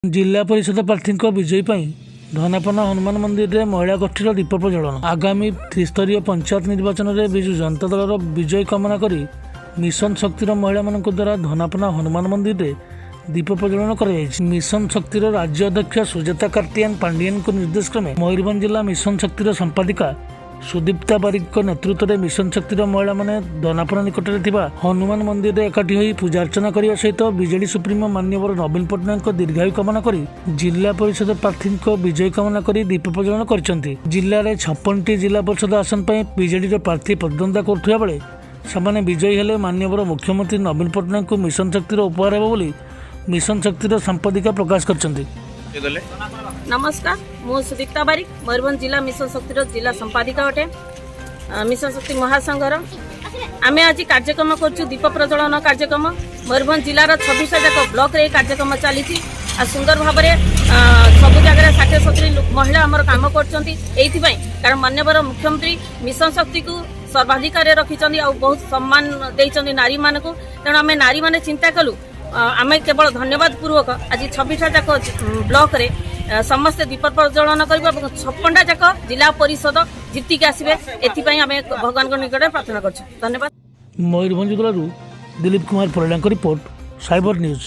ଜିଲ୍ଲା ପରିଷଦ ପ୍ରାର୍ଥୀଙ୍କ ବିଜୟୀ ପାଇଁ ଧନାପନା ହନୁମାନ ମନ୍ଦିରରେ ମହିଳା ଗୋଷ୍ଠୀର ଦୀପ ପ୍ରଜ୍ୱଳନ। ଆଗାମୀ ତ୍ରିସ୍ତରୀୟ ପଞ୍ଚାୟତ ନିର୍ବାଚନରେ ବିଜୁ ଜନତା ଦଳର ବିଜୟ କାମନା କରି ମିଶନ ଶକ୍ତିର ମହିଳାମାନଙ୍କ ଦ୍ୱାରା ଧନାପନା ହନୁମାନ ମନ୍ଦିରରେ ଦୀପ ପ୍ରଜ୍ୱଳନ କରାଯାଇଛି। ମିଶନ ଶକ୍ତିର ରାଜ୍ୟ ଅଧ୍ୟକ୍ଷ ସୁଜାତା କାର୍ତ୍ତିଆନ ପାଣ୍ଡିଆନଙ୍କ ନିର୍ଦ୍ଦେଶ କ୍ରମେ ମୟୂରଭଞ୍ଜ ଜିଲ୍ଲା ମିଶନ ଶକ୍ତିର ସମ୍ପାଦିକା ସୁଦୀପ୍ତା ବାରିକଙ୍କ ନେତୃତ୍ୱରେ ମିଶନ ଶକ୍ତିର ମହିଳାମାନେ ଦନାପନା ନିକଟରେ ଥିବା ହନୁମାନ ମନ୍ଦିରରେ ଏକାଠି ହୋଇ ପୂଜାର୍ଚ୍ଚନା କରିବା ସହିତ ବିଜେଡି ସୁପ୍ରିମୋ ମାନ୍ୟବର ନବୀନ ପଟ୍ଟନାୟକଙ୍କ ଦୀର୍ଘାୟୁ କାମନା କରି ଜିଲ୍ଲା ପରିଷଦ ପ୍ରାର୍ଥୀଙ୍କ ବିଜୟ କାମନା କରି ଦୀପ ପ୍ରଜ୍ୱଳନ କରିଛନ୍ତି। ଜିଲ୍ଲାରେ 56ଟି ଜିଲ୍ଲା ପରିଷଦ ଆସନ ପାଇଁ ବିଜେଡିର ପ୍ରାର୍ଥୀ ପ୍ରତିଦ୍ୱନ୍ଦ୍ୱିତା କରୁଥିବା ବେଳେ ସେମାନେ ବିଜୟୀ ହେଲେ ମାନ୍ୟବର ମୁଖ୍ୟମନ୍ତ୍ରୀ ନବୀନ ପଟ୍ଟନାୟକଙ୍କୁ ମିଶନ ଶକ୍ତିର ଉପହାର ହେବ ବୋଲି ମିଶନ ଶକ୍ତିର ସମ୍ପାଦିକା ପ୍ରକାଶ କରିଛନ୍ତି। ଦେଲେ। ନମସ୍କାର, ମୁଁ ସୁଦୀପ୍ତା ବାରିକ, ମୟୂରଭଞ୍ଜ ଜିଲ୍ଲା ମିଶନ ଶକ୍ତିର ଜିଲ୍ଲା ସମ୍ପାଦିକା ଅଟେ। ମିଶନ ଶକ୍ତି ମହାସଂଘର ଆମେ ଆଜି କାର୍ଯ୍ୟକ୍ରମ କରୁଛୁ, ଦୀପ ପ୍ରଜ୍ୱଳନ କାର୍ଯ୍ୟକ୍ରମ। ମୟୂରଭଞ୍ଜ ଜିଲ୍ଲାର 26ଟା ଯାକ ବ୍ଲକରେ ଏହି କାର୍ଯ୍ୟକ୍ରମ ଚାଲିଛି ଆଉ ସୁନ୍ଦର ଭାବରେ ସବୁ ଜାଗାରେ 60 70 ମହିଳା ଆମର କାମ କରୁଛନ୍ତି। ଏଇଥିପାଇଁ କାରଣ ମାନ୍ୟବର ମୁଖ୍ୟମନ୍ତ୍ରୀ ମିଶନ ଶକ୍ତିକୁ ସର୍ବାଧିକାରରେ ରଖିଛନ୍ତି ଆଉ ବହୁତ ସମ୍ମାନ ଦେଇଛନ୍ତି ନାରୀମାନଙ୍କୁ। ତେଣୁ ଆମେ ନାରୀମାନେ ଚିନ୍ତା କଲୁ, ଆମେ କେବଳ ଧନ୍ୟବାଦ ପୂର୍ବକ ଆଜି 26ଟା ଯାକ ବ୍ଲକରେ ସମସ୍ତେ ଦୀପ ପ୍ରଜ୍ୱଳନ କରିବୁ ଏବଂ 56ଟା ଯାକ ଜିଲ୍ଲା ପରିଷଦ ଜିତିକି ଆସିବେ, ଏଥିପାଇଁ ଆମେ ଭଗବାନଙ୍କ ନିକଟରେ ପ୍ରାର୍ଥନା କରୁଛୁ। ଧନ୍ୟବାଦ। ମୟୂରଭଞ୍ଜ ଜିଲ୍ଲାରୁ ଦିଲୀପ କୁମାର ପରିଡ଼ାଙ୍କ ରିପୋର୍ଟ, ସାଇବର ନ୍ୟୁଜ୍।